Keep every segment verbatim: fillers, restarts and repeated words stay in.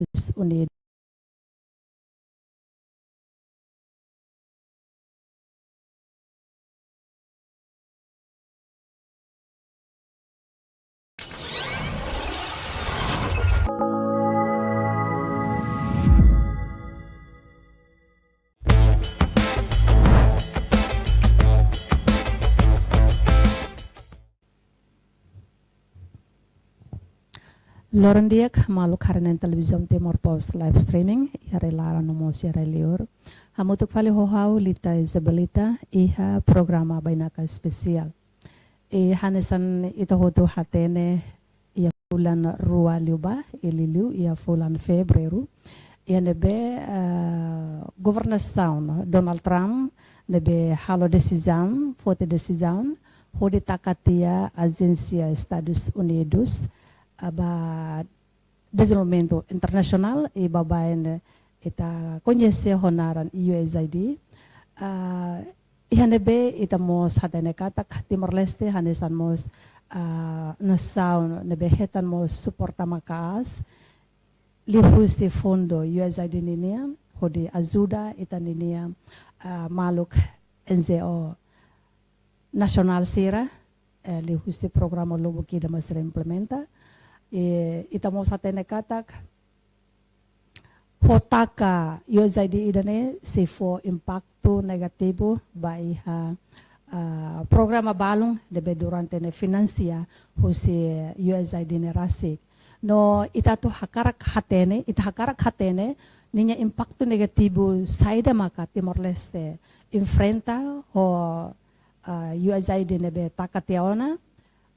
Estadus Unidus. Loron di'ak, maluk haree-na'in Televizaun Timor Post live streaming, iha rai-laran no mós iha rai-liur. Hamutuk fali ho ha'u Lita Isabelita, iha programa bainaka espesiál. I hanesan ita hotu hatene, iha fulan rua liubá, i liuliu iha fulan Fevereiru, iha ne'ebé, eh, governasaun Donald Trump ne'ebé halo desizaun, foti desizaun hodi taka tiha Ajénsia Estadus Unidus, eh, ba Dezenvolvimentu Internasionál, i baibain ita koñese ho naran U S A I D. Ah, iha ne'ebé ita mós hatene katak Timor-Leste hanesan mós, ah, nasaun ne'ebé hetan mós suporta maka'as liuhusi fundu U S A I D ninian, hodi ajuda ita-nia, ah, maluk N G O nasionál sira, eh, liuhusi programa lubuk ida mak sira implementa. I ita mós hatene katak ho taka U S A I D ida-ne'e sei fó impaktu negativu ba iha, ah, programa balun ne'ebé durante ne'e finansia husi U S A I D ne'e rasik. No ita atu hakarak hatene, ita hakarak hatene ninia impaktu negativu saida maka Timor-Leste enfrenta ho, ah, U S A I D ne'ebé taka tiha ona,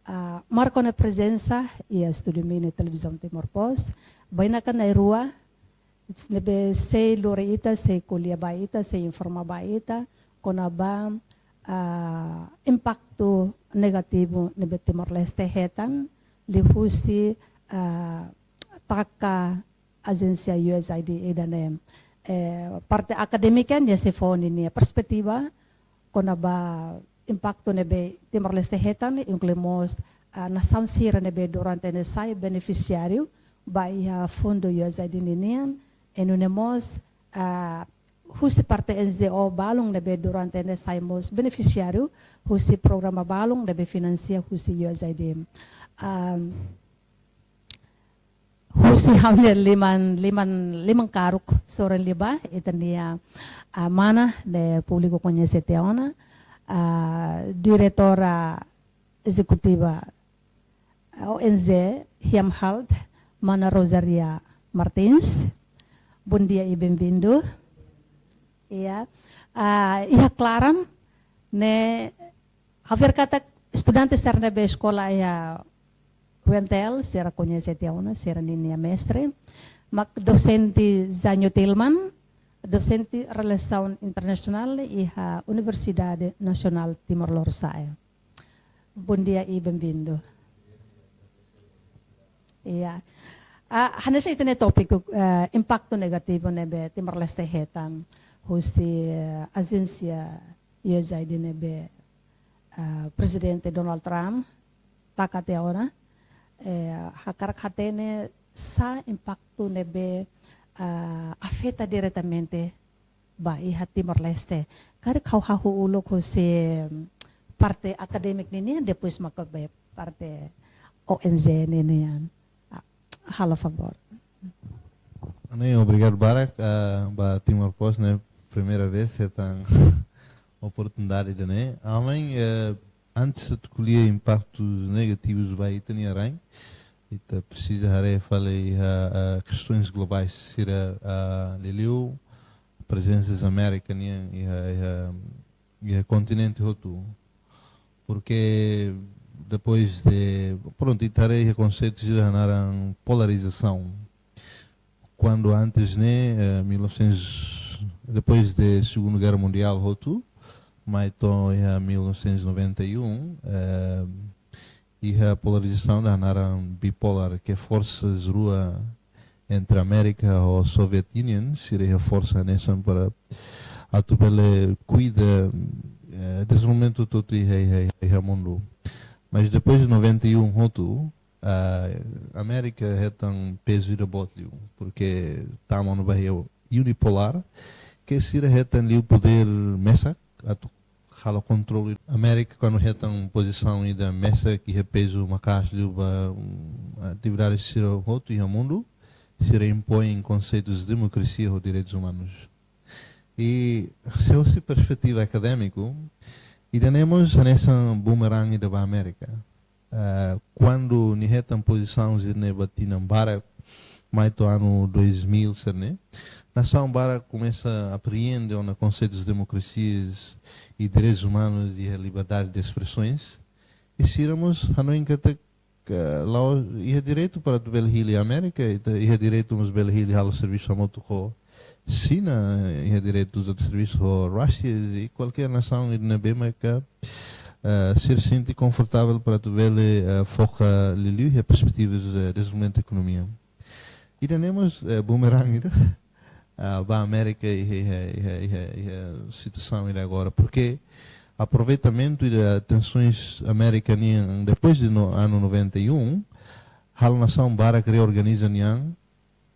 ah, marka ona prezensa iha estúdiu mini Televizaun Timor Post. Bainaka na'in-rua ne'ebé sei lori ita, sei ko'alia ba ita, sei informa ba ita kona-ba, ah, impaktu negativu ne'ebé Timor-Leste hetan liuhusi, ah, taka ajénsia U S A I D ida-ne'e. Eh, parte akadémika nia sei fó ninia perspetiva kona-ba impaktu ne'ebé Timor-Leste hetan, inklui mós, ah, nasaun sira ne'ebé durante ne'e sai benefisiáriu ba iha fundu U S A I D ninian, i nune'e mós, ah, husi parte N G O balun ne'ebé durante ne'e sai mós benefisiáriu husi programa balun ne'ebé finansia husi U S A I D. Ah, husi ha'u-nia liman, liman, liman karuk sorin liubá, ita-nia, ah, mana ne'e públiku koñese tiha ona, ah, diretora ezekutiva, ah, O N G Hiamhalt, mana Rosaria Martins. Bondia i benvindu. Iya. Ah, iha klaran ne'e, ha'u fiar katak estudante sira ne'ebé eskola iha U N T L, sira koñese tiha ona, sira ninia mestre. Mak dosente Zanho Tilman, dosente Relasaun Internasionál iha Universidade Nasionál Timor Lorosa'e. Bondia i benvindu. Iya. Ah, hanesan ita-nia tópiku, eh, impaktu negativu ne'ebé Timor-Leste hetan husi, eh, ajénsia U S A I D ne'ebé, ah, Prezidente Donald Trump taka tiha ona, eh, hakarak hatene sá impaktu ne'ebé, ah, afeta diretamente ba iha Timor-Leste. Karik ha'u hahú uluk husi parte akadémika ninian, depois mak ba parte O N G ninian. Ah, halo favór. Ne'e, obrigadu barak, ah, ba Timor Post, ne'e primeira vez hetan oportunidade ida-ne'e. Além, eh, antes atu ko'alia impaktus negativus ba ita-nia rain, ita presiza haree fali iha, ah, kestaun globál sira, ah, liuliu prezensa Amérika nian iha, iha, iha kontinente hotu. Porque depois de, prontu, ita haree iha konseitu sira naran polarizasaun. Kuandu antes ne'e, eh, mil novecentos, depois de Segunda Guerra Mundiál hotu, mai to'o iha mil novecentos e noventa e um, eh, iha polarizasaun ida naran bipolar, ke forsas rua entre Amérika ho Soviet Union, sira iha forsa hanesan para atu bele kuida, eh, dezenvolvimentu hotu iha, iha, iha mundu. Mas depois de noventa e um hotu, ah, Amérika hetan pezu ida boot liu, porque tama ona ba iha unipolar, ke sira hetan liu podér mesak atu halo kontrolu. Amérika, kuandu hetan pozisaun ida mesak iha pezu maka'as liu ba, mm, atividade sira hotu iha mundu, sira impoin konseitus demokrasia ho direitus umanus. I se husi perspetiva akadémiku, ida-ne'e mós hanesan bumerangue ida ba Amérika. Ah, kuandu nia hetan pozisaun sira-ne'e ba tinan barak, mai to'o anu dois mil sira-ne'e, nasaun barak komesa apreende ona konseitus demokrasias i direitus umanus i liberdade de espresoens. I sira mós hanoin katak, eh, la'ós iha direitu para atu bele hili Amérika, ita iha direitu mós bele hili halo servisu hamutuk ho Xina, iha direitu atu servisu ho Rúsia i kualkér nasaun ida ne'ebé maka, eh, sira sente konfortavel para atu bele, eh, foka liuliu iha perspetivas, eh, dezenvolvimentu ekonomia. Ida-ne'e mós, eh, bumerangue ida, ah, ba Amérika iha, iha, iha, iha, iha situasaun ida agora, porque aproveitamentu ida tensoens Amérika nian depois de no, anu noventa e um, halo nasaun barak reorganiza nia an,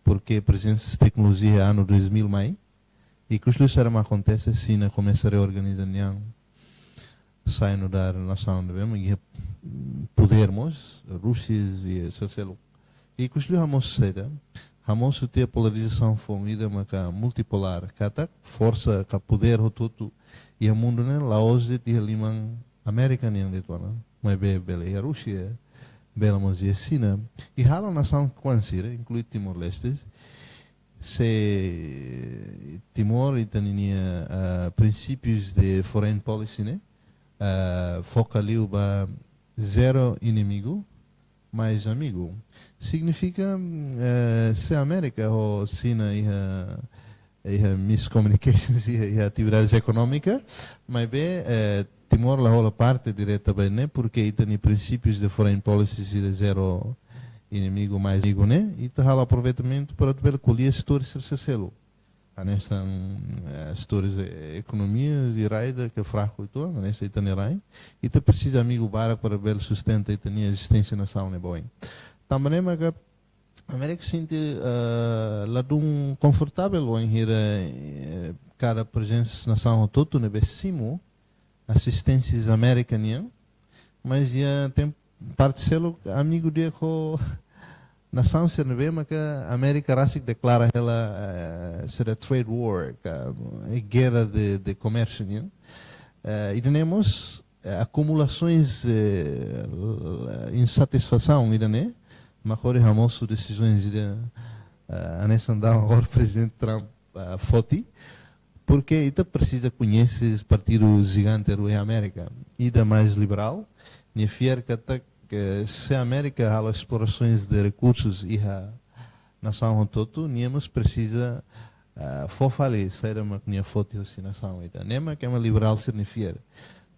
porque prezensa teknolojia anu dois mil mai, i ikus liu saida mak akontese, Xina komesa reorganiza nia an, sai nu'udar nasaun ne'ebé mak iha, mm, podér mós, Rúsia i selu-seluk. I ikus liu hamosu saida, hamosu tiha polarizasaun foun ida maka multipolar, katak forsa ka podér hotu-hotu iha mundu ne'e la'ós de'it iha liman Amérika nian de'it ona, maibé bele iha Rúsia, bele mós iha Xina. I halo nasaun ki'ikoan sira, inklui Timor-Leste, se Timor ita-nia, ah, princípios de foreign policy ne'e, ah, foka liu ba zero inimigo, mais amigo. Signifika, mm, eh, se Amérika ho Xina iha, iha miscommunications, iha, iha atividades ekonómika, maibé, eh, Timor la hola parte direta ba ne'e, porque ita-nia princípios de foreign policy sira zero inimigo mais amigo ne'e, ita halo aproveitamentu para atu bele ko'alia setór sira selu. Hanesan, eh, setór, eh, ekonomia i rai ida ke fraku uitoan, hanesan ita-nia rai. Ita presiza amigu barak para bele sustenta ita-nia ezisténsia nasaun ne'e ba oin. Tanba ne'e maka Amérika sente, eh, ladún konfortavel wainhira, eh, kada prezensa nasaun hotu-hotu ne'ebé simu asisténsia Amérika nian, mas iha parte seluk amigu di'ak ho nasaun sira ne'ebé maka Amérika rasik deklara hela, eh, sira trade war, ka, eh, guerra de, de comércio nian. Eh, ida-ne'e mós, eh, akumulasoens, eh, insatisfasaun ida-ne'e mak hodi hamosu desizaun ida, eh, hanesan daudaun agora Prezidente Trump, ah, foti, porque ita presiza koñese partidu jigante rua iha Amérika. Ida mais liberál, nia fiar katak, eh, se Amérika halo esplorasoens de rekursus iha nasaun hotu-hotu, nia mós presiza, ah, fó fali saida mak nia foti hosi nasaun ida. Ne'e mak ema liberál sira-nia fiar.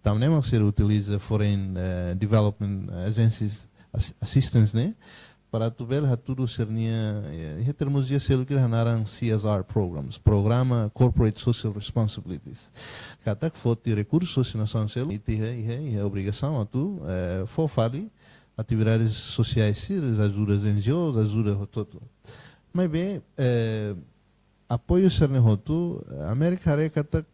Tanba ne'e mak sira utiliza foreign, eh, development agencies, as-, assistance ne'e, para atu bele hatudu sira-nia, eh, iha terminolojia seluk ida hanaran C S R programs, Programa Corporate Social Responsibilities. Katak foti rekursu hosi nasaun seluk, ita iha, iha, iha obrigasaun atu, eh, fó fali atividades sosiais sira, ajuda N G Os, ajuda hotu-hotu. Maibé, eh, apoiu sira-ne'e hotu, Amérika haree katak,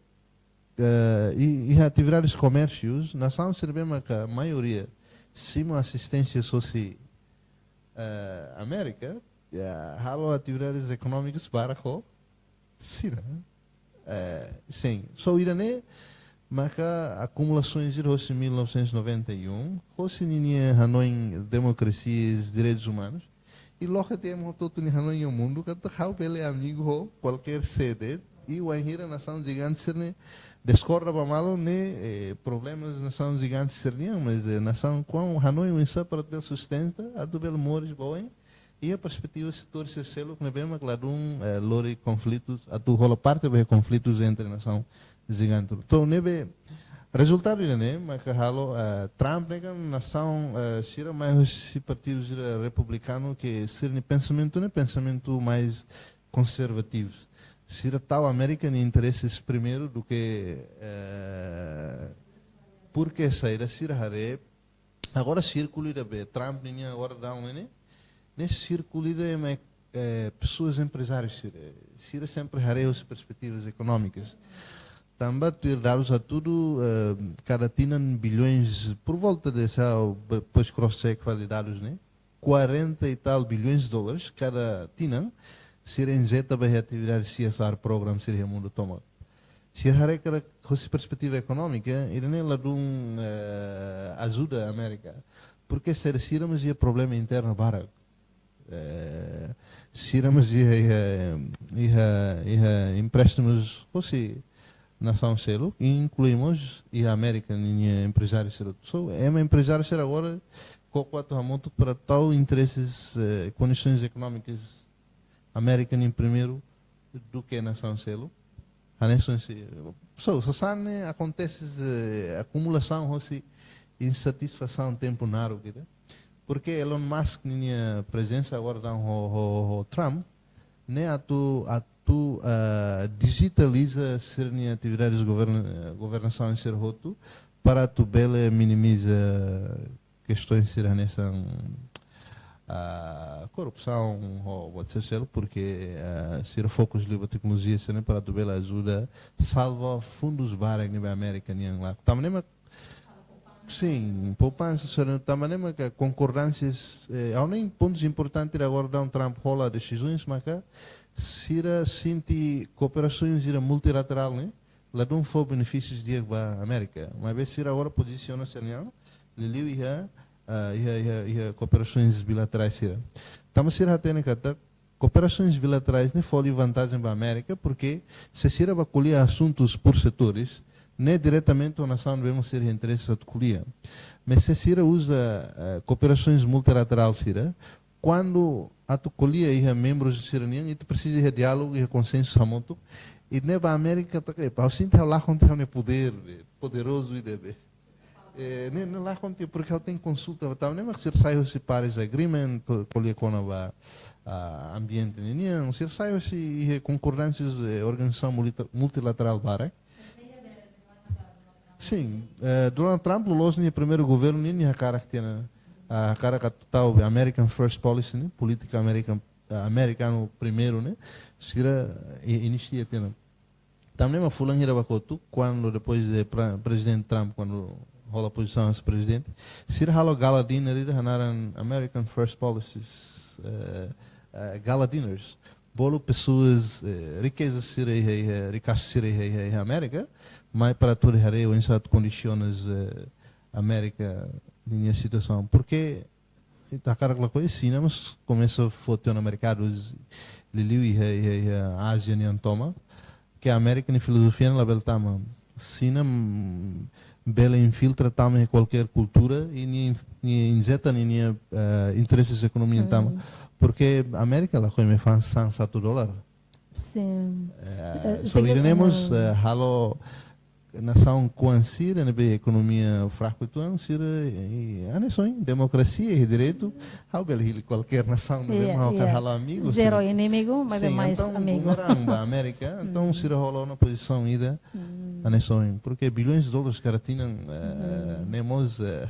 eh, i, iha atividades komérsius, nasaun sira ne'ebé maka maioria simu asisténsia hosi, eh, Amérika, ya, halo atividades ekonómikas barak ho Xina. Eh, sin. So, ida-ne'e maka akumulasoens ida hosi mil novecentos e noventa e um, hosi ninia hanoin demokrasias, direitus umanus, i loke tiha ema hotu-hotu nia hanoin iha mundu, katak ha'u bele amigu ho kualkér sé de'it, i wainhira nasaun jigante sira-ne'e diskorda ba malu ne'e, eh, problemas nasaun jigante sira-nian, mas, eh, nasaun kuan hanoin oinsá para bele sustenta, atu bele moris ba oin, iha perspetiva setór sira seluk ne'ebé mak ladún, eh, lori konflitus, atu hola parte ba konflitus entre nasaun jigante. Entaun, ne'ebé rezultadu ida-ne'e maka halo, eh, Trump ne'e kan nasaun, eh, sira mai hosi partidu sira republikanu ke sira-nia pensamentu ne'e pensamentu mais konservativu. Sira tau Amérika nia intereses primeiru duké, eh, porque saida sira haree Agora sirkulu ida be Trump ninia agora daudaun ne'e, ne'e sirkulu ida ema, eh, pessoas empresários sira, sira sempre haree husi perspetivas ekonómikas. Tanba tuir dadus hatudu, eh, kada tinan bilhões, por volta de essa, depois cross-check fali dadus ne'e, quarenta e tal bilhões de dólares kada tinan sira injeta ba iha atividade C S R program sira iha mundu tomak. Sira haree katak husi perspetiva ekonómika, ida-ne'e ladún, eh, ajuda Amérika. Porque sira, sira mós iha problema internu barak. Eh, sira mós iha, iha, iha, iha empréstimus husi nasaun seluk, inklui mós iha Amérika ninia emprezáriu sira. So, ema emprezáriu sira agora koko atu hamutuk para tau interesses, eh, kondisoens ekonómikas Amérika nian primeiru duke nasaun seluk. Hanesan si, so, sasán ne'e akontese, eh, akumulasaun hosi insatisfasaun tempu naruk ida. Porque Elon Musk ninia prezensa agora daudaun ho, ho, ho Trump, ne'e atu, atu, ah, dijitaliza sira-nia atividades governa-, governasaun sira hotu, para atu bele minimiza kestaun sira hanesan, ah, korrupsaun, ho, buat sira seluk, porque, ah, sira fokus liu ba teknolojia sira-ne'e para atu bele ajuda salva fundus barak ne'ebé Amérika nian lakon. Tanba ne'e mak, sin, poupansa sira-ne'e, tanba ne'e maka konkordánsias, eh, ha'u hanoin pontus importantes agora daudaun Trump hola desizaun, maka sira sente kooperasaun sira multilaterál ne'e ladún fó benefísius di'ak ba Amérika. Maibé sira agora pozisiona sira-nian liuliu iha, ah, iha, iha, iha kooperasaun bilaterais sira. Tanba sira hatene katak kooperasaun bilaterais ne'e fó liu vantajen ba Amérika, porque se sira bá ko'alia asuntus por setores, ne'e diretamente ho nasaun ne'ebé mak sira interese atu ko'alia. Mas se sira uza, eh, kooperasaun multilaterál sira, kuandu atu ko'alia iha membrus sira-nian, ita presiza iha diálogu, iha konsensu hamutuk. I ne'e ba Amérika katak, "Epa, ha'u sente ha'u lakon tiha ha'u-nia podér, be, poderozu ida be. Eh, ne'e, ne'e lakon tiha, porque ha'u tenke konsulta, tanba ne'e mak sira sai husi Paris Agreement, ko-, ko'alia kona-ba, ah, ambiente ninian, sira sai husi, iha konkordánsias, eh, organizasaun multila-, multilaterál barak." Sin, eh, Donald Trump loloos nia primeiru governu nian nia hakarak tiha ona, ah, hakarak atu tau be American First Policy ne'e, polítika American, ah, amerikanu primeiru ne'e, sira, eh, inisia tiha ona. Tanba ne'e mak fulan hira ba kotuk, kuandu depois de pra-, Prezidente Trump, kuandu hola pozisaun hanesan prezidente, sira halo gala dinner ida hanaran American First Policies, eh, eh, gala dinners. Bolu pesoas, eh, rikeza sira iha, iha, rikasu sira iha, iha, iha Amérika, mai para atu haree oinsá atu kondisiona, eh, Amérika ninia situasaun. Porque ita hakarak lakohi, Xina mós komesa foti ona merkadus liuliu iha, iha, iha Ázia nian tomak, ke Amérika nia filozofia ne'e labele tama. Xina, mm, bele infiltra tama iha kualkér kultura i nia, nia injeta ninia, eh, intereses ekonomia tama. Mm. Porque Amérika lakohi ema fa'an sasán satu dolar. Sin. Eh, eh, so, segu-, ida-ne'e mós, mm, eh, halo nasaun kuan sira ne'ebé ekonomia fraku uitoan sira, eh, hanesan oin, demokrasia i direitu, ha'u bele hili kualkér nasaun ne'ebé, iya, mak ha'u hakarak, iya, halo amigu, zero sira inimigu, maibé, sin, mais entaun, amigu, bumerangu ba Amérika, entaun, mm, sira hola ona pozisaun ida, mm, hanesan oin, porque bilhões de dólares kada tinan, eh, mm, ne'e mós, eh,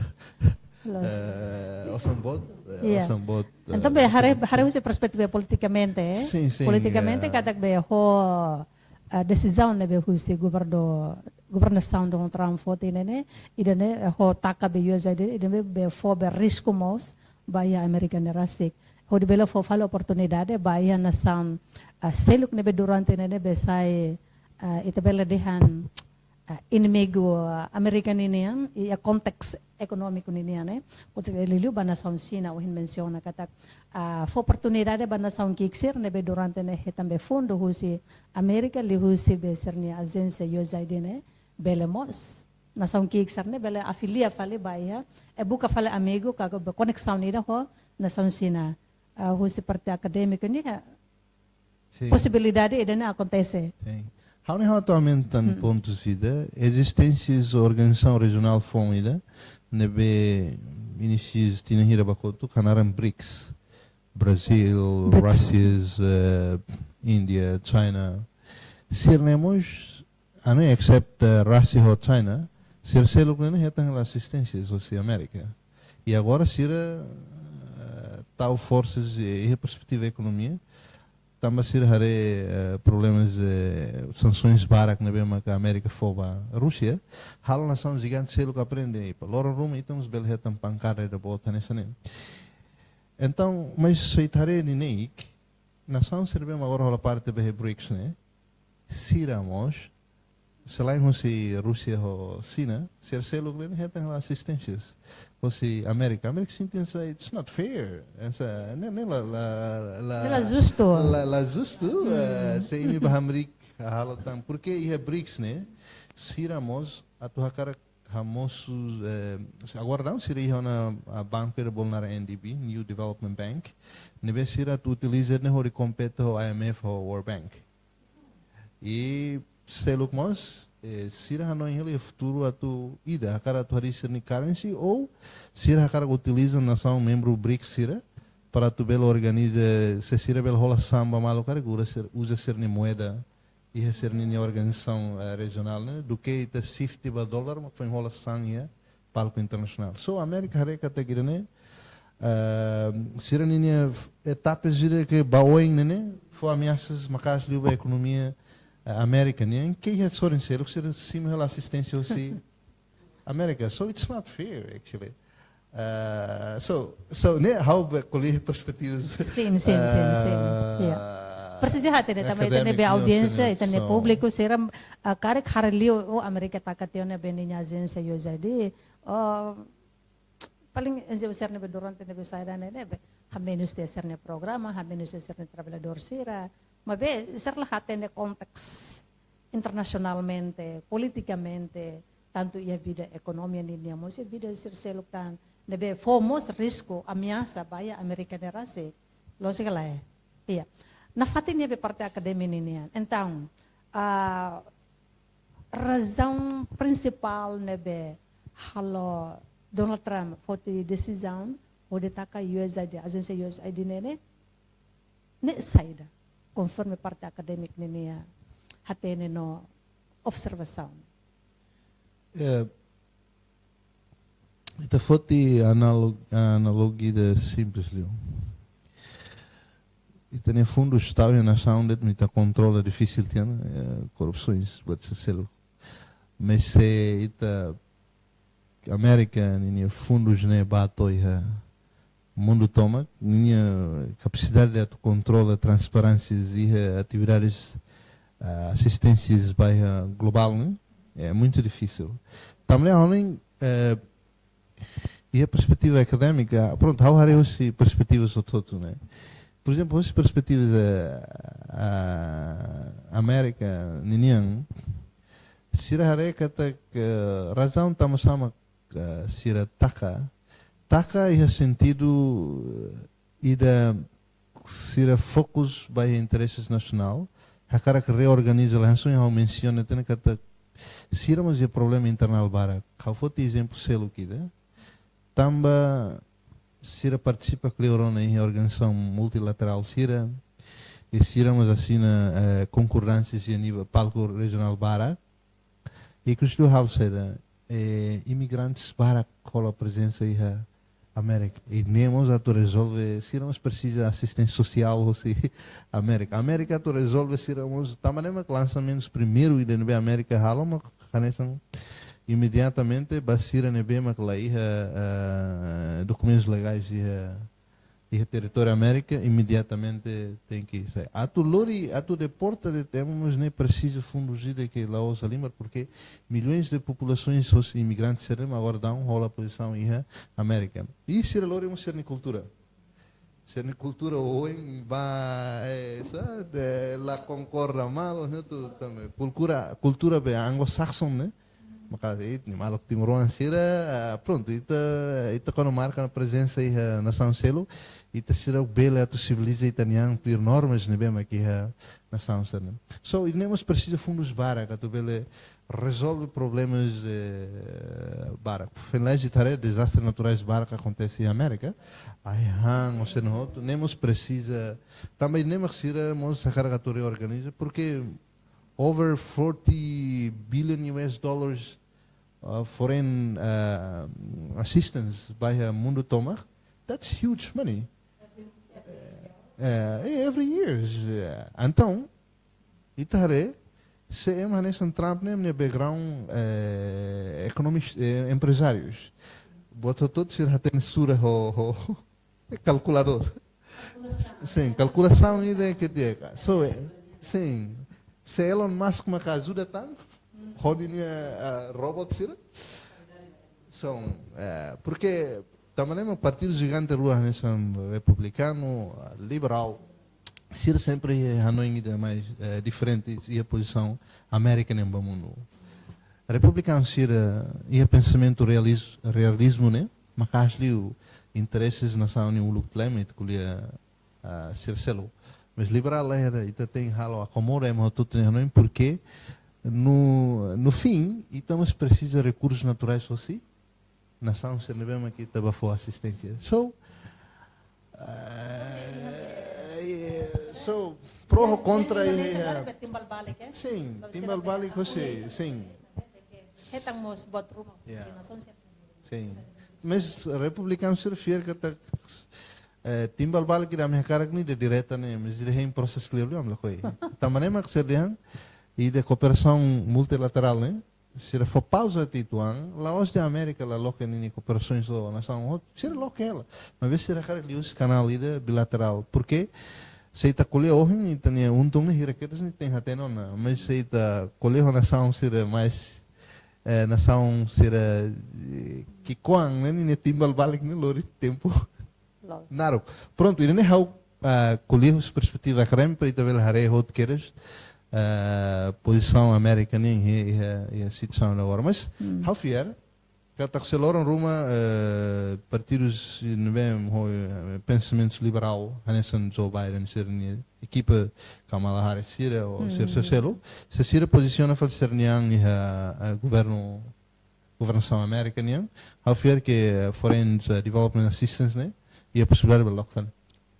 loos, eh, osan boot, eh, iya, osan boot, entaun, eh, be, haree, osan, haree husi perspetiva politikamente, eh? Sin, sin, politikamente, eh, katak be ho, eh, desizaun ne'ebé husi governu, governasaun Donald Trump foti ne'e, ida-ne'e, eh, ho taka be U S A I D, ida-ne'e be fó be risku mós ba iha Amérika ne'e rasik. Hodi bele fó fali oportunidade ba iha nasaun, eh, seluk ne'ebé durante ne'e be sai, eh, ita bele dehan, eh, inimigu, eh, Amérika ninian, iha konteks ekonómiku ninian, eh. Konteks liuliu ba nasaun Xina, ohin mensiona katak, ah, fó oportunidade ba nasaun ki'ik sira ne'ebé durante ne'e hetan be fundu husi Amérika, liuhusi be sira-nia ajénsia U S A I D ne'e, bele mós nasaun ki'ik sira-ne'e bele afilia fali ba iha, eh, buka fali amigu ka be koneksaun ida ho nasaun Xina. Ah, husi parte akadémiku ne'e, sin, posibilidade ida-ne'e akontese. Sin. Ha'u hanoin ha'u atu aumenta, hmm, pontu ida. Ezisténsia organizasaun rejionál foun ida ne'ebé inisia tinan hira ba kotuk, hanaran brics. Brazil, brics, Russia, eh, India, China. Sira-ne'e mós, ha'u hanoin, except, eh, Russia ho China, sira seluk ne'e hetan asisténsia husi Amérika. I agora sira, eh, tau forsa iha perspetiva ekonomia, tanba sira haree, eh, problemas, eh, sansoens barak ne'ebé maka Amérika fó ba Rúsia, halo nasaun jigante seluk aprende, i pa loron ruma ita mós bele hetan pankada ida boot hanesan ne'e. Entaun, mas se ita haree neineik, nasaun sira ne'ebé mak agora hola parte ba iha briks ne'e, sira mós, selain husi Rúsia ho Xina, sira seluk ne'e hetan asisténsias husi Amérika. Amérika sente hanesan, it's not fair. Hanesan, ne'e, ne'e la, la, la, Ne'e la justu. La, la justu, eh, se imi ba hamriik halo tan. Porque iha briks ne'e, sira mós atu hakarak hamosu, eh, agora daudaun sira iha ona, ah, banku ida bolu naran N D B, New Development Bank. Ne'ebé sira atu utiliza ne'e hodi kompete ho I M F ho World Bank. I seluk mós, eh, sira hanoin hela iha futuru atu ida, hakarak atu harii sira-nia currency, ou sira hakarak utiliza nasaun membru briks sira, para atu bele organiza, se sira bele hola samba malu karik, uza sir-, uza sira-nia moeda iha sira-nia organizasaun, eh, rejionál ne'e, duké ita shift ba dólar, mak foin hola sasán iha palku internasionál. So, Amérika haree katak ida-ne'e, eh, sira-nia etapas ida ke ba oin ne'e, fó ameasas maka'as liu ba ekonomia, eh, Amérika nian, ke iha sorin seluk, sira simu hela asisténsia husi Amérika. So, it's not fair, actually. Uh, so, so ne'e ha'u bele ko'alia perspetivas. Sin, sin, sin, sin. Ah, Ya. Presiza hatene tanba ita-nia academic, audiénsia, no, ita-nia so. Públiku sira, ah, karik haree liu, oh, Amérika taka tiha ona ninia ajénsia U S A I D. Oh, paling N G O sira ne'ebé durante ne'ebé saida ne'e, ne'ebé hamenus tiha sira-nia programa, hamenus tiha sira-nia traballadór sira. Maibé sira la hatene konteks internasionalmente, politikamente, tantu iha vida ekonomia ninian, mós iha vida sira seluk tan, ne'ebé fó mós risku, ameasa ba iha Amérika ne'e rasik. Lójika lae? Iya. Nafatin iha be parte akadémika ninian. Entaun, ah, razaun prinsipál ne'ebé halo Donald Trump foti desizaun hodi taka U S A I D, ajénsia U S A I D ne'e, ne'e saida, konforme parte akadémika ninia hatene no observasaun. Eh, ita foti analog-, analogia simples liu. Ita-nia fundus tau iha nasaun de'it mak ita kontrola difisil tiha ona, eh, korrupsoens, buat sira seluk. Mas se ita Amérika ninia fundus ne'e ba to'o iha mundu tomak, ninia kapasidade atu kontrola transparénsia iha atividades, ah, asisténsia ba iha globál ne'e, é muito difícil. Tanba ne'e, eh, iha perspetiva akadémika, prontu, ha'u haree husi perspetivas hotu-hotu ne'e. Por ezemplu, husi perspetivas, eh, ah, Amérika ninian, sira haree katak razaun tanba sá mak, eh, sira taka, taka iha sentidu, eh, ida sira fokus ba iha interese nasionál, hakarak reorganiza, hanesan ha'u mensiona tiha ona katak sira mós iha problema internál barak. Ha'u foti ezemplu seluk ida. Tanba sira partisipa kleur ona iha organizasaun multilaterál sira, i sira mós asina, eh, konkordánsia iha nivel palku rejionál barak. I ikus liu halo saida, eh, imigrantes barak hola prezensa iha Amérika. I ne'e mós atu rezolve, sira mós presiza asisténsia sosiál husi Amérika. Amérika atu rezolve sira mós, tanba ne'e mak lansamentu primeiru ida ne'ebé Amérika halo mak hanesan imediatamente ba sira ne'ebé mak la iha, eh, dokumentus legais iha iha territóriu Amérika, imediatamente tenke sai. Atu lori, atu deporta de'it ema mós ne'e presiza fundus ida ke la'ós halimar, porque milhões de populações, os imigrantes sira ne'e agora daudaun hola pozisaun iha Amérika. I sira lori mós sira-nia kultura. Sira-nia kultura oin ba, eh, sa, de, la konkorda malu, ne'e tu também. Kultura, kultura be anglo-saxon, ne'e? Maka ita-nia maluk timoroan sira, ah, prontu, ita, ita kuandu marka ona prezensa iha nasaun seluk, ita sira bele atu siviliza ita-nia an tuir normas ne'ebé mak iha nasaun sira-ne'e. So, ita ne'e mós presiza fundus barak atu bele rezolve problemas, eh, barak. Foin lalais ita haree dezastre naturais barak akontese iha Amérika. Ai-han, oinsá hotu, ne'e mós presiza, tanba ne'e mak sira mós hakarak atu reorganiza, porque over forty billion U S dollars uh, foreign, uh, assistance ba iha mundu tomak, that's huge money. Uh, every year. Uh, entaun, ita haree, se ema hanesan Trump ne'e, nia background, uh, economist, uh, empresários. Buat hotu-hotu sira hatene sura ho, ho, kalkuladór. Sin, kalkulasaun ida ke di'ak. So, eh, sin. Se Elon Musk maka ajuda tan, hodi nia, ah, robot sira. So, eh, porque tanba ne'e mak partidu jigante rua hanesan republikanu, ah, liberál, sira sempre hanoin ida mais, eh, diferente iha pozisaun Amérika ne'e ba mundu. Republikanu sira iha pensamentu realis-, realizmu ne'e, maka'as liu intereses nasaun nia uluk klemet ko'alia, ah, sira seluk. Mas liberál la era, ita tenke halo akomoda ema hotu-hotu nia hanoin, porque no, no fim, ita mós presiza rekursus naturais hosi nasaun sira ne'ebé mak ita bá fó asisténsia. So, ah, yeah, so, pró ho kontra, Indonézia, yeah, agora timbal balik, eh? Sin, timbal balik hosi, sin. Hetan mós buat ruma, yeah, nasaun sira. Sin. Mas republikanu sira fiar katak, eh, timbal balik ida ami hakarak ne'e ida direta ne'e, mas ida hein prosesu clear liu ami lakohi. Tanba ne'e mak sira dehan, ida kooperasaun multilaterál ne'e, sira fó pauza tiha uitoan, la'ós dehan Amérika la loke ninia kooperasaun ho nasaun hotu, sira loke hela. Maibé sira hakarak liuhusi kanál ida bilaterál. Porque se ita ko'alia ohin, ita-nia untung ne'e hira kedas ne'e tenke hatene ona. Mas se ita ko'alia ho nasaun sira mais, eh, nasaun sira, eh, ki'ikoan ne'e, ninia timbal balik ne'e lori tempu. Loos. Naruk. Prontu, ida-ne'e ha'u, ah, ko'alia husi perspetiva akadémika, para ita bele haree hotu kedas, ah, pozisaun Amérika nian iha, iha, iha situasaun agora. Mas, hmm, ha'u fiar katak se loron ruma, eh, partidus ne'ebé ho, eh, pensamentu liberál, hanesan Joe Biden sira-nia ekipa, Kamala Harris sira, ou sira, hmm, sira seluk, se sira pozisiona fali sira-nia an iha, eh, governu, governasaun Amérika nian, ha'u fiar ke, eh, foreign, eh, development assistance ne'e iha posibilidade ba loke fali.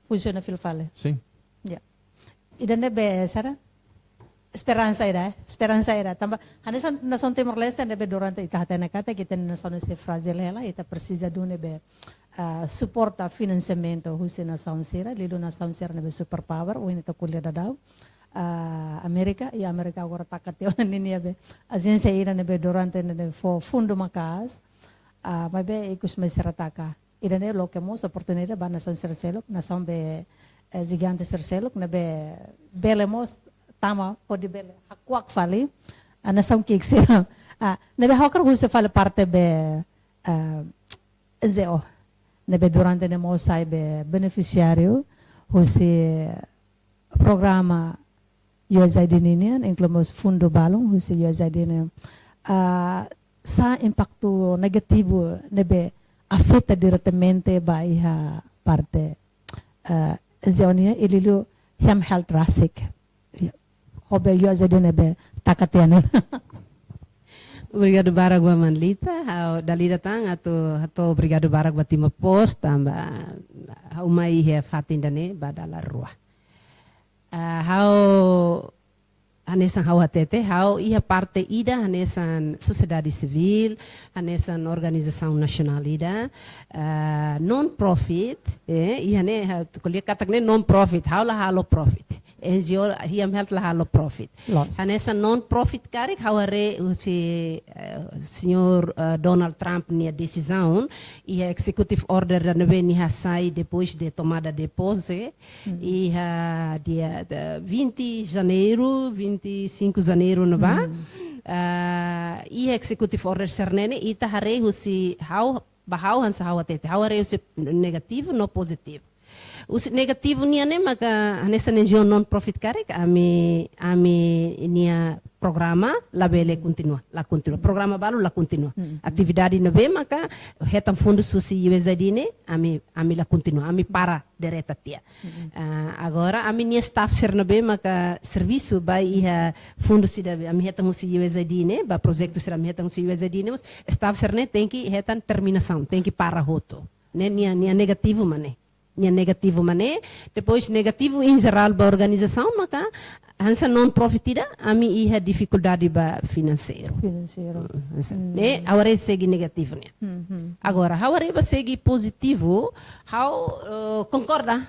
Funsiona fila fali. Sin. Ya. Ida ne'ebé sara? Esperansa ida, eh? Esperansa ida. Tanba, hanesan nasaun Timor-Leste ne'ebé durante ita hatene katak ita-nia nasaun ne'e frájil hela, ita presiza duni be, ah, suporta finansiamentu husi nasaun sira, liuliu nasaun sira ne'ebé superpower, ohin ita ko'alia daudaun. Ah, Amérika, i Amérika agora taka tiha ona ninia be ajénsia ida ne'ebé durante ne'e fó fundu maka'as, ah, maibé ikus mai sira taka. Ida-ne'e loke mós oportunidade ba nasaun sira seluk, nasaun be, eh, jigante sira seluk, ne'ebé bele mós tama hodi bele hakuak fali, ah, nasaun ki'ik sira. Ah, ne'ebé ha'u hakarak husu fali parte be, ah, N G O. Ne'ebé durante ne'e mós sai be benefisiáriu husi programa U S A I D ninian, inklui mós fundu balun husi U S A I D nian. Ah, sá impaktu negativu ne'ebé afeta diretamente ba iha parte, ah, N G O nian, i liuliu Human Health rasik. Ya. Ho be U S A I D ne'ebé taka tiha ona. Obrigadu barak ba Manlita, ha'u dala ida tan atu hato'o obrigadu barak ba Timor Post, tanba ha'u mai iha fatin ida-ne'e ba dala rua. Ah, ha'u hanesan ha'u hatete, ha'u iha parte ida hanesan sosiedade sivíl, hanesan organizasaun nasionál ida, ah, non-profit, eh, iha ne'e, ha'u ko'alia katak ne'e non-profit, ha'u la halo profit. N G O Human Health la halo profit. Loos. Hanesan non-profit karik ha'u haree husi, eh, señór, eh, Donald Trump nia desizaun, iha executive order ida ne'ebé nia hasai depois de tomada de posse, hmm, iha dia, eh, vinte Janeiro, vinte e cinco Janeiro ne'ebá. Hmm. Ah, iha executive order sira-ne'e ne'e ita haree husi ha'u, ba ha'u hanesan ha'u hatete. Ha'u haree husi negativu no pozitivu. Husi negativu nian ne'e maka hanesan N G O non-profit karik ami, ami-nia programa labele kontinua, la kontinua. Programa balu la kontinua. Hmm. Atividade ne'ebé maka hetan fundus husi U S A I D ne'e, ami, ami la kontinua, ami para direta tiha. Hmm. Ah, agora ami-nia staff sira ne'ebé maka servisu ba iha fundus sira be ami hetan husi U S A I D ne'e, ba projetu sira ami hetan husi U S A I D ne'e, staff sira-ne'e tenke hetan terminasaun, tenke para hotu. Ne'e nia, nia negativu mak ne'e. Nia negativu mak ne'e, depois negativu em geral ba organizasaun, maka hanesan non-profit ida, ami iha difikuldade ba finanseiru. Finanseiru. Hmm, hanesan. Hmm. Ne'e, ha'u haree segi negativu nian. Hmm, hmm. Agora, ha'u haree ba segi pozitivu, ha'u, eh, konkorda.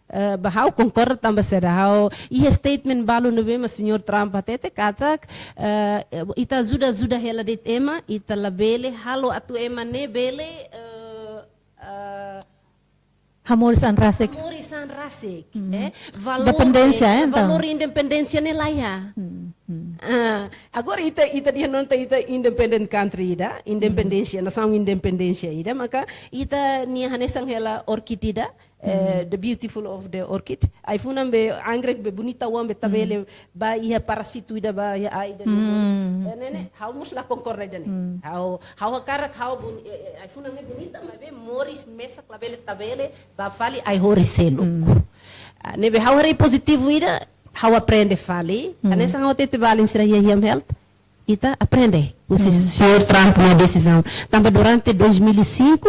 Eh, ba ha'u konkorda tanba saida, ha'u iha statement balu ne'ebé mak señór Trump hatete katak, eh, ita ajuda, ajuda hela de'it ema, ita labele halo atu ema ne'e bele, eh, eh, hamoris an rasik. Hamoris an rasik, hmm, eh. Valór, independénsia, eh, entaun, valór independénsia ne'e laiha. Hmm, hmm. Ah, agora ita, ita dehan ona ita independent country ida, independénsia, hmm, nasaun independénsia ida, maka ita-nia hanesan hela orkídea ida, eh, hmm, the beautiful of the orchid. Ai-funan be, hangre be bonita oan be ita bele, hmm, ba iha parasitu ida ba iha ai ida ne'e. Hmm. Eh, ne'e, ne'e, ha'u mós la konkorda ida-ne'e. Hmm. Ha'u, ha'u hakarak ha'u boni-, eh, eh, ai-funan ne'e bonita, maibé moris mesak labele ita bele ba fali ai-horis seluk. Hmm. Ah, ne'ebé ha'u haree pozitivu ida, ha'u aprende fali. Hmm. Hanesan ha'u hatete ba alin sira iha Yam Health, ita aprende husi, hmm, señór Trump nia desizaun. Tanba durante dois mil e cinco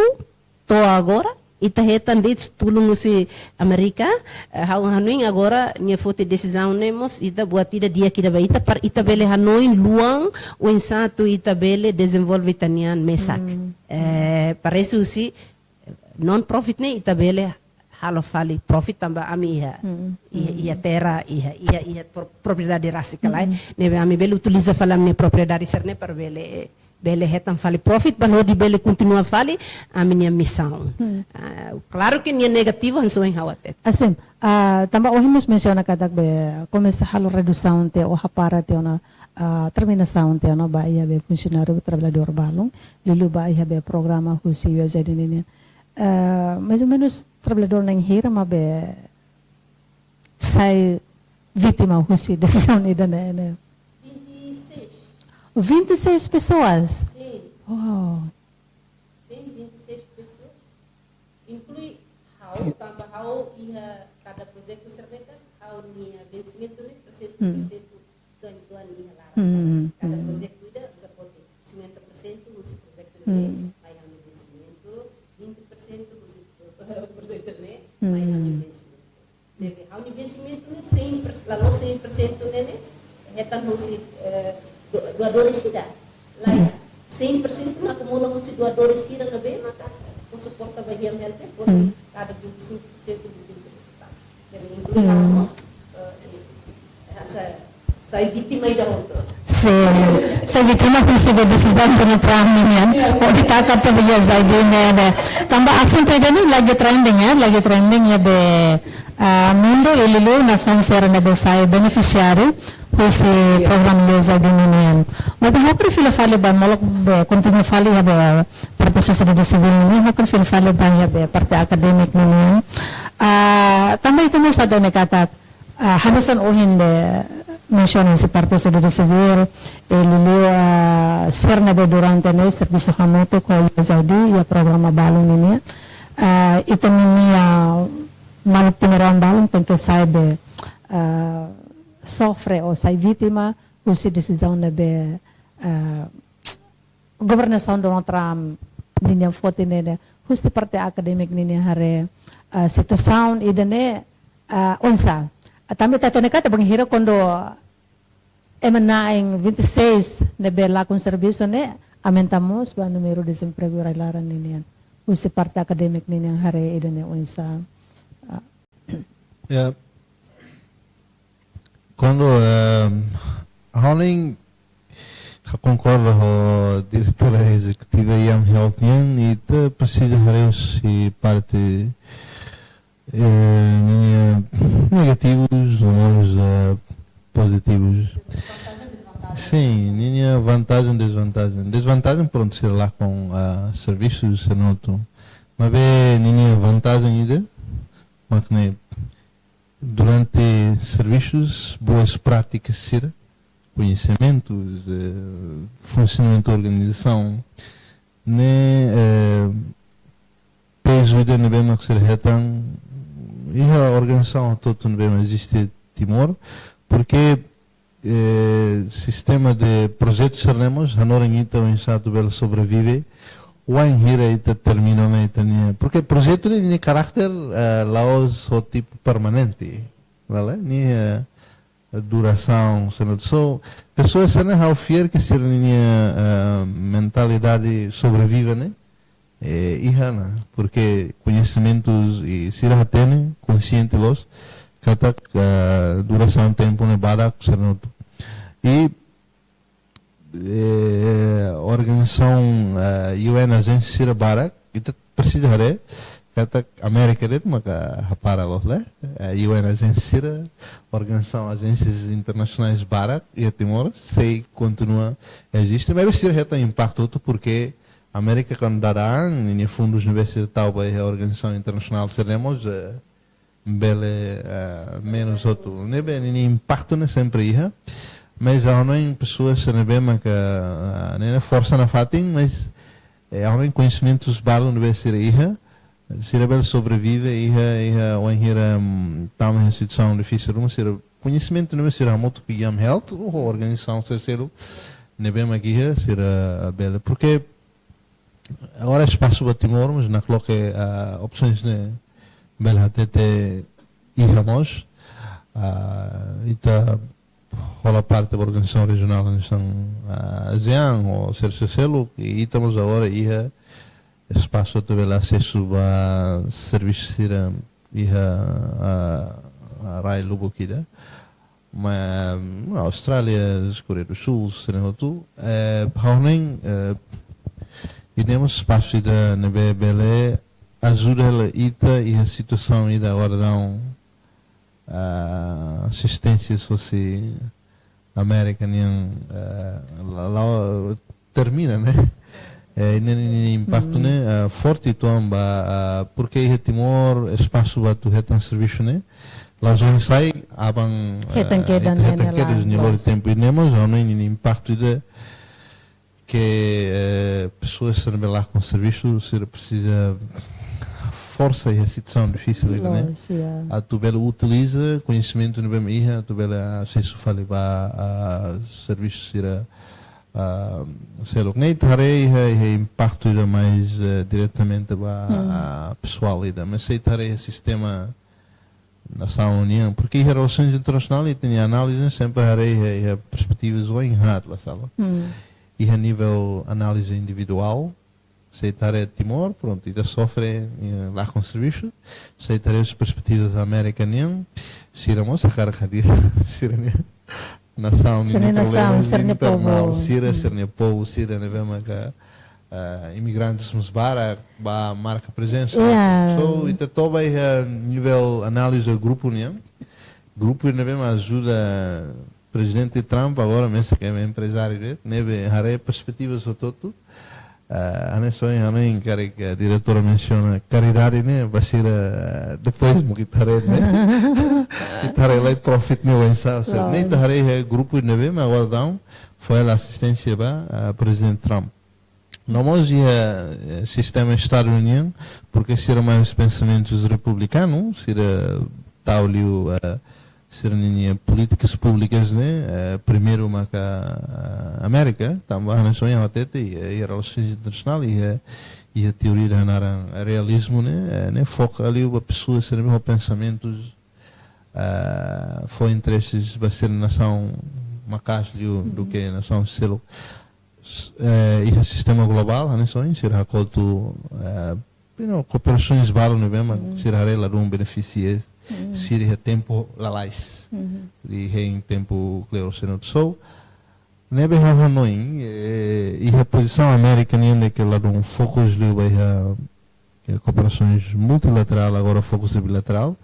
to'o agora, ita hetan de'it tulun husi Amérika, eh, ha'u hanoin agora nia foti desizaun ne'e mós ita buat ida di'ak ida ba ita, para ita bele hanoin luan oinsá atu ita bele dezenvolve ita-nian mesak. Hmm. Eh, para isu husi non-profit ne'e ita bele halo fali profit tanba ami iha, hmm, iha, hmm, iha terra, iha, iha, iha pro-, propriedade rasik ka lae. Hmm. Ne'ebé ami bele utiliza fali ami-nia propriedade sira-ne'e para bele, bele hetan fali profit, ba hodi bele kontinua fali ami-nia misaun. Hmm. Ah, klaru ke nia negativu hanesan ohin ha'u hatete. Hanesan, ah, tanba ohin mós mensiona katak be komesa halo redusaun tiha ou hapara tiha ona, ah, terminasaun tiha ona ba iha be funsionáriu, traballadór balun, liuliu ba iha be programa husi U S A I D ninian. Eh, mais ou menus traballadór na'in hira mak be sai vítima husi desizaun ida-ne'e, ne'e? Vinte e seis. Vinte e seis pessoas? Sim. Uau. Sim, vinte e seis pessoas. Inklui ha'u, tanba ha'u iha kada projetu sira-ne'e, ha'u-nia vensimentu ne'e persentu, hmm, persentu tuan-tuan iha laran. Hmm, hmm. Kada projetu ida, seperti cinquenta por cento husi projetu ne'e, hmm, mai ha'u-nia vensimentu, vinte por cento husi projetu ne'e, hmm, mai ha'u-nia vensimentu. Ne'ebé ha'u-nia vensimentu ne'e cem por cento, la'ós cem por cento ne'e, ne'e hetan husi, eh, do-, doadores sira. Lae, hmm, cem por cento ne'e akumula husi doadores sira ne'ebé maka fó suporta ba Yam Health, por, hmm, kada vinte e cinco por cento do tempo. Jadi, inklui, hmm, ha'u mós, eh, hanesan sai vítima ida hotu. Sim, sai vítima husi be desizaun Donald Trump ninian. Ya. Hodi taka tiha be U S A I D ne'e, ne'e. Tanba asuntu ida-ne'e lagi trending, ya, lagi trending iha be, ah, mundu, liuliu nasaun sira ne'ebé sai benefisiáriu husi, ya, programa U S A I D ninian. Maibé ha'u hakarak fila fali ba molok be kontinua fali iha be parte sosiedade sivíl ninian, ha'u hakarak fila fali ba iha be parte akadémiku ninian. Ah, tanba ita mós hatene katak, ah, hanesan ohin dehan mensiona husi parte sosiedade sivíl, eh, liuliu, ah, sira ne'ebé durante ne'e servisu hamutuk ho U S A I D iha programa balun ninian. Ah, ita-nia maluk timoroan balun tenke sai be, ah, sofre ou sai vítima husi desizaun ne'ebé, ah, governasaun Donald Trump ninian foti ne'e, ne'e. Husi parte akadémiku ninian haree, ah, situasaun ida-ne'e, ah, oinsá. Ah, tanba ita hatene katak bainhira kuandu ema na'in vinte e seis ne'ebé lakon servisu ne'e, aumenta mós ba númeru dezempregu rai-laran ninian. Husi parte akadémiku ninian haree ida-ne'e oinsá. Ah. Ya. Kuandu, ehm, ha'u na'in ha'u konkorda ho diretora ezekutiva Yam Health nian, ita presiza haree husi parte, eh, ninia negativus, ou mós, eh, pozitivus. Sim, ninia vantajen, dezvantajen. Dezvantajen, prontu, sira lakon, ah, servisu, sira hotu. Maibé ninia vantajen ida, mak ne'e durante servisus, boas prátikas sira, koñesimentus, eh, funsionamentu organizasaun, ne'e, eh, pezu ida ne'ebé mak sira hetan iha organizasaun hotu-hotu ne'ebé mak eziste Timor, porke eh, sistema de projetu sira-ne'e mós hanorin ita oinsá atu bele sobrevive wainhira ita termina ona ita-nia, porke projetu ne'e nia karakter, eh, la'ós ho tipu permanente, vale? Nia, eh, durasaun, sendo so, pessoas sira ne'e ha'u fiar ke sira-nia, eh, mentalidade sobrevive ne'e, eh, iha ona, porque koñesimentus sira hatene, konsiente loos, katak, eh, durasaun tempu ne'e badak, sendo. I eh, organizasaun, eh, U N ajénsia sira barak, ita presiza haree katak Amérika de'it maka hapara loos, eh, U N ajénsia sira, organizasaun, ajénsias internasionais barak iha Timor sei kontinua eziste, maibé sira hetan impaktu hotu, porque Amérika kuandu dada an ninia fundus ne'ebé sira tau ba iha organizasaun internasionál sira ne'e mós, eh, bele, eh, menus hotu. Ne'ebé ninia impaktu ne'e sempre iha. Mas ha'u hanoin pessoas sira ne'ebé maka, eh, ne'e forsa nafatin, mas, eh, ha'u hanoin koñesimentus balu ne'ebé sira iha, sira bele sobrevive iha, iha wainhira, mm, tama iha situasaun difisil ruma, sira koñesimentu ne'ebé sira hamutuk iha health, ou organizasaun sira seluk ne'ebé maka iha, sira bele. Porque agora espasu ba Timor, mas nakloke, ah, opsoens ne'e bele hatete iha mós. Ah, ita hola parte ba organizasaun rejionál hanesan, ah, ASEAN ou sira seluk, i ita mós agora iha espasu atu bele asesu ba servisu sira iha, ah, ah, rai lubuk ida. Ma, Austrália, Koreia do Sul, sira hotu, eh, ha'u hanoin, eh, ida-ne'e mós espasu ida ne'ebé bele ajuda hela ita iha situasaun ida agora daudaun, ah, asisténsia sosiál Amérika nian, eh, la, la, termina, ne'e? Eh, ne'e, ne'e, ne'e impaktu, ne'e, eh, forte uitoan ba, eh, porque iha Timor espasu ba atu hetan servisu ne'e la'ós oinsá, aban, eh, hetan kedas, ita hetan ne'e, kedas, ne'e, lori tempu. I ne'e mós, ha'u hanoin ne'e impaktu ida ke, eh, pessoas sira ne'ebé lakon servisu, sira presiza forsa iha situasaun difisil ida ne'e. Loos, ya. Atu bele utiliza koñesimentu ne'ebé mak iha, atu bele asesu fali ba, ah, servisu sira, ah, seluk. Ne'e ita haree iha, iha impaktu ida mais, eh, diretamente ba, ah, pesoál ida. Mas se ita haree iha sistema nasaun nian, porque iha relasoens internasionál ita-nia análize sempre haree iha, iha perspetivas oin haat la sala. Iha nivel análize individuál, se ita haree Timor, prontu, ita sofre, eh, lakon servisu. Se ita haree perspetivas Amérika nian, sira mós hakarak hadir sira-nia nasaun, sira-nia nasaun, problema sira-nia povu, internál, sira, sira-nia povu, sira ne'ebé maka, ah, imigrantes mós barak ba marka prezensa. Ya. So, ita toba iha nivel análize grupu nian. Grupu ne'ebé mak ajuda Prezidente Trump agora, mesak ema emprezáriu de'it, ne'ebé haree perspetivas hotu-hotu. Ah, hanesan ohin, ha'u hanoin karik, eh, diretora mensiona karidade ne'e, ba sira, eh, depois mak ita haree ne'e. Ita haree lai profit ne'e oinsá, ou seja, ne'e ita haree iha grupu ne'ebé mak agora daudaun fó hela asisténsia ba, ah, Prezidente Trump. No mós iha, eh, sistema Estadu nian, porque sira mais pensamentus republikanu, sira tau liu, eh, sira-nia polítikas públikas ne'e, eh, primeiru maka, eh, Amérika, tanba hanesan ohin ha'u hatete, eh, iha relasoens internasionál, iha, iha teoria ida naran realizmu ne'e, eh, ne'e foka liu ba pessoas sira ne'ebé ho pensamentus, eh, fó intereses ba sira nasaun maka'as liu duké nasaun seluk. S-, eh, iha sistema globál, hanesan ohin, sira hakotu, eh, you know, kooperasoens balu ne'ebé mak sira haree ladún benefisia sira iha tempu lalais. Iha tempu kleur sendo so. Ne'ebé ha'u hanoin, eh, iha pozisaun Amérika nian ne'e ke ladún fokus liu ba iha, eh, kooperasoens multilaterál, agora fokus iha bilaterál.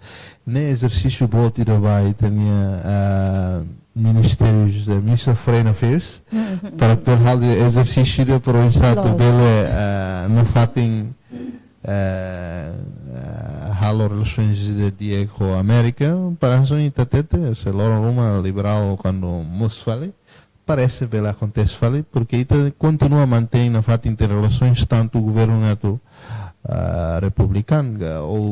Ne'e ezersísiu boot ida ba ita-nia, ah, ministérius, eh, Ministry of Foreign Affairs, para atu halo ezersísiu ida para oinsá atu bele, ah, nafatin, eh, ah, halo relasoens ida di'ak ho Amérika, para hanesan ita hatete, se loron ruma liberál kuandu mosu fali, parese bele akontese fali, porque ita kontinua mantein nafatin interrelasoens tantu governu ne'e atu, ah, republikanu ka ou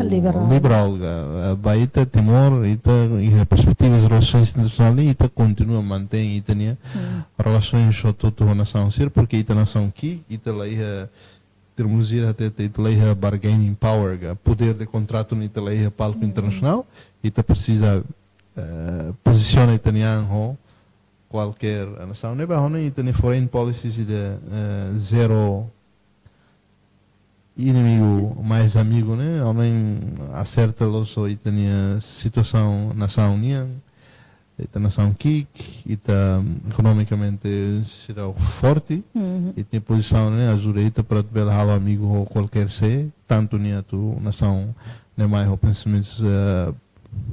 liberál ka, ah, ba ita Timor, ita iha perspetivas relasoens internasionál ne'e, ita kontinua mantein ita-nia relasoens hotu-hotu ho nasaun sira, porque ita nasaun ki'ik, ita la iha termus ida hatete, ita la iha bargaining power ka, poder de kontratu ne'e ita la iha palku internasionál, ita presiza eh, pozisiona ita-nia an ho kualkér nasaun. Ne'ebé ha'u hanoin ita-nia foreign policies ida, eh, zero inimigu, mais amigu, ne'e? Ha'u hanoin aserta loos ho ita-nia situasaun nasaun nian. Ita nasaun ki'ik, ita ekonomikamente seidauk forte, Mhm. ita-nia pozisaun ne'e ajuda ita para bele halo amigu ho kualkér sé, tantu nia atu nasaun ne'e mai ho pensamentus, eh,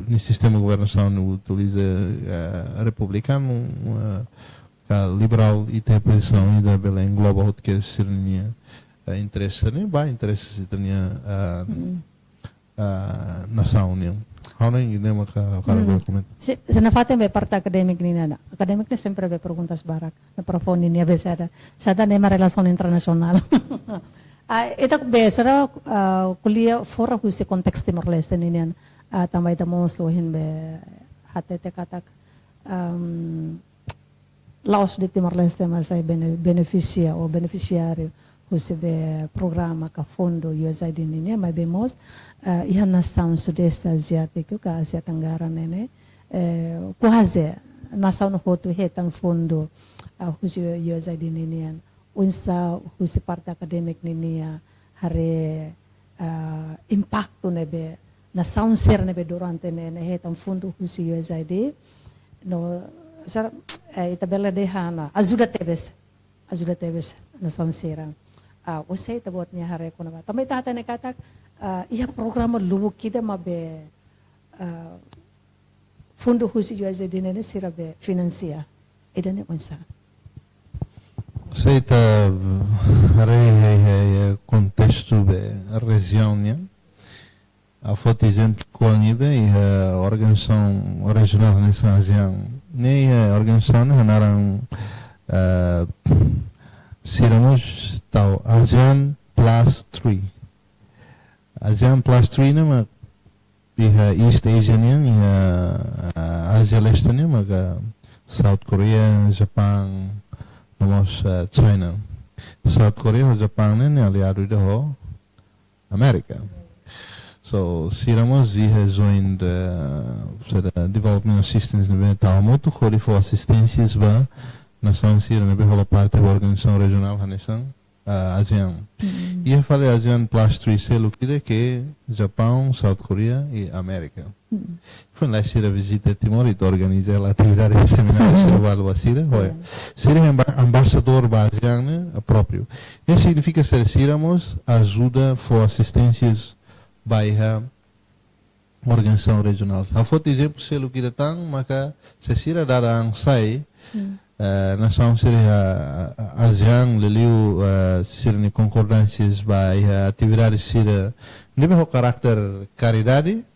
nia sistema governasaun ne'e utiliza, eh, republikanu, eh, ka liberál, ita-nia pozisaun ida bele engloba hotu kedas sira-nia, eh, interese ne'e ba interese ita-nia, eh, Mhm. ah, nasaun nian. Ha'u hanoin ida-ne'e maka hakarak Hmm. bele komenta. Se, se nafatin be parte akadémika nian, akadémika ne'e sempre be perguntas barak. Ne'e para fó ninia be saida. Saida ne'e mak relasaun internasionál. Ah, ita be sira, ah, ko'alia fora husi kontestu Timor-Leste ninian. Ah, tanba ita mós ohin be hatete katak, ehm, la'ós de'it Timor-Leste mak sai bene-, benefisia ou benefisiáriu husi be programa ka fundu U S A I D nian, maibé mós, eh, iha nasaun Sudeste Aziátiku ka Ázia Tenggara ne'e, eh, kuaze nasaun hotu hetan fundu, ah, husi U S A I D nian. Oinsá husi parte akadémika ninia haree, ah, impaktu ne'ebé nasaun sira ne'ebé durante ne'e, ne'e hetan fundu husi U S A I D. No, sira, eh, ita bele dehan ajuda tebes, ajuda tebes nasaun sira. Ah, oinsá ita-boot nia haree kona-ba. Tanba ita hatene katak, ah, iha programa lubuk ida mak be, ah, fundu husi U S A I D ne'e sira be finansia. Ida-ne'e oinsá? Se ita haree iha, iha, iha kontestu be rejiaun nian. Ha'u foti ezemplu oan ida iha organizasaun rejionál hanesan ASEAN. Ne'e iha organizasaun ne'e hanaran, eh, sira mós tau ASEAN Plus Three. ASEAN Plus Three ne'e mak iha East Asia nian, iha, ah, Ázia Leste nian, maka South Korea, Japaun, no mós, ah, China. South Korea ho Japaun ne'e, ne'e aliadu ida ho Amérika. So, sira mós iha joint, ah, sira development assistance ne'ebé tau hamutuk hodi fó asisténsia ba nasaun sira ne'ebé hola parte ba organizasaun rejionál hanesan, ah, ASEAN. Mm. Iha fali ASEAN Plus Three seluk ida ke Japaun, South Korea i Amérika. Mm. Foin lae sira vizita Timor, ita organiza hela atividade semináriu sira balu ba sira, hoi. Yeah. Sira amba-, embaixadór ba ASEAN ne'e, ah, própriu. Ne'e signifika sira, sira mós ajuda fó asisténsia ba iha organizasaun rejionál. Ha'u foti ezemplu seluk ida tan, maka se sira dada an sai, Hmm. eh, nasaun sira iha, ah, ASEAN, liuliu, eh, sira-nia konkordánsias ba iha atividade sira ne'ebé ho karakter karidade,